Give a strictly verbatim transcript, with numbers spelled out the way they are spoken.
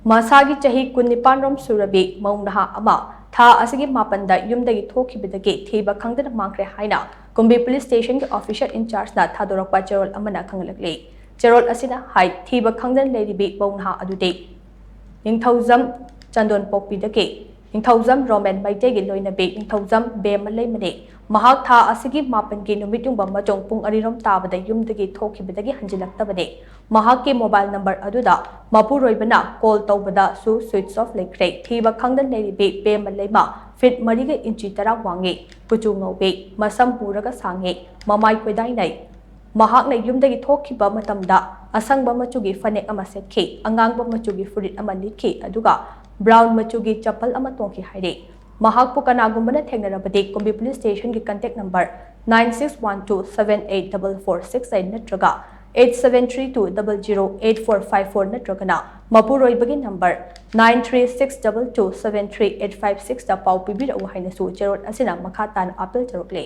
ꯃꯁꯥꯒꯤ ꯆꯍꯤ ꯀꯨꯟꯅꯤꯄꯥꯟ ꯔꯣꯝ ꯁꯨꯔꯕꯤ ꯃꯧ ꯅꯍꯥ ꯑꯃ ꯊꯥ ꯑꯁꯤꯒꯤ ꯃꯥꯄꯟꯗ ꯌꯨꯝꯗꯒꯤ ꯊꯣꯛꯈꯤꯕꯗꯒꯤ ꯊꯤꯕ ꯈꯪꯗꯅ ꯃꯥꯡꯈ꯭ꯔꯦ ꯍꯥꯏꯅ ꯀꯨꯝꯕꯤ ꯄꯨꯂꯤꯁ ꯁ꯭ꯇꯦꯁꯟꯒꯤ ꯑꯣꯐꯤꯁꯔ ꯏꯟꯆꯥꯔꯖꯅ ꯊꯥꯗꯣꯔꯛꯄ ꯆꯦꯔꯣꯜ ꯑꯃꯅ ꯈꯪꯍꯜꯂꯛꯂꯤ꯫ ꯆꯦꯔꯣꯜ ꯑꯁꯤꯅ ꯍꯥꯏ, ꯊꯤꯕ ꯈꯪꯗꯅ ꯂꯩꯔꯤꯕꯤ ꯃꯧ ꯅꯍꯥ ꯑꯗꯨꯗꯤ ꯅꯤꯡꯊꯧꯖꯝ ꯆꯟꯗꯣꯟꯄꯣꯛꯄꯤꯗꯒꯤ ꯅꯤꯡꯊꯧꯖꯝ ꯔꯣꯃꯦꯟ ꯃꯩꯇꯩꯒꯤ ꯂꯣꯏꯅꯕꯤ ꯅꯤꯡꯊꯧꯖꯝ ꯕꯦꯝꯃ ꯂꯩꯃꯅꯤ꯫ ꯃꯍꯥꯛ ꯊꯥ ꯑꯁꯤꯒꯤ ꯃꯥꯄꯟꯒꯤ ꯅꯨꯃꯤꯠ ꯌꯨꯡꯕ ꯑꯃꯁꯨꯡ ꯄꯨꯡ ꯑꯅꯤꯔꯣꯝ ꯇꯥꯕꯗ ꯌꯨꯝꯗꯒꯤ ꯊꯣꯛꯈꯤꯕꯗꯒꯤ ꯍꯟꯖꯤꯜꯂꯛꯇꯕꯅꯤ꯫ ꯃꯍꯥꯛꯀꯤ ꯃꯣꯕꯥꯏꯜ ꯅꯝꯕꯔ ꯑꯗꯨꯗ ꯃꯄꯨꯔꯣꯏꯕꯅ ꯀꯣꯜ ꯇꯧꯕꯗꯁꯨ ꯁ꯭ꯋꯤꯆ ꯑꯣꯐ ꯂꯩꯈ꯭ꯔꯦ꯫ ꯊꯤꯕ ꯈꯪꯗꯅ ꯂꯩꯔꯤꯕꯤ ꯕꯦꯝꯃ ꯂꯩꯃ ꯐꯤꯠ ꯃꯔꯤꯒ ꯏꯟꯆꯤ ꯇꯔꯥ ꯋꯥꯡꯉꯤ, ꯀꯨꯆꯨ ꯉꯧꯏ, ꯃꯁꯝ ꯄꯨꯔꯒ ꯁꯥꯡꯉꯤ, ꯃꯃꯥꯏ ꯀꯣꯏꯗꯥꯏꯅꯩ꯫ ꯃꯍꯥꯛꯅ ꯌꯨꯝꯗꯒꯤ ꯊꯣꯛꯈꯤꯕ ꯃꯇꯝꯗ ꯑꯁꯪꯕ ꯃꯆꯨꯒꯤ ꯐꯅꯦꯛ ꯑꯃ ꯁꯦꯠꯈꯤ, ꯑꯉꯥꯡꯕ ꯃꯆꯨꯒꯤ ꯐꯨꯔꯤꯠ ꯑꯃ ꯂꯤꯠꯈꯤ, ꯑꯗꯨꯒ ꯕ꯭ꯔꯥꯎꯟ ꯃꯆꯨꯒꯤ ꯆꯄꯜ ꯑꯃ ꯇꯣꯡꯈꯤ ꯍꯥꯏꯔꯤ꯫ ꯃꯍꯥꯛꯄꯨ ꯀꯅꯥꯒꯨꯝꯕꯅ ꯊꯦꯡꯅꯔꯕꯗꯤ ꯀꯨꯝꯕꯤ ꯄꯨꯂꯤꯁ ꯁ꯭ꯇꯦꯁꯟꯒꯤ contact number nine six one two seven eight double four six eight ꯅꯠꯇ꯭ꯔꯒ eight seven three two double zero eight four five four ꯅꯠꯇ꯭ꯔꯒꯅ ꯃꯄꯨꯔꯣꯏꯕꯒꯤ number nine three six double two seven three eight five sixꯇ ꯄꯥꯎ ꯄꯤꯕꯤꯔꯛꯎ ꯍꯥꯏꯅꯁꯨ ꯆꯦꯔꯣꯜ ꯑꯁꯤꯅ ꯃꯈꯥ ꯇꯥꯅ ꯑꯥꯄꯤꯜ ꯇꯧꯔꯛꯂꯤ꯫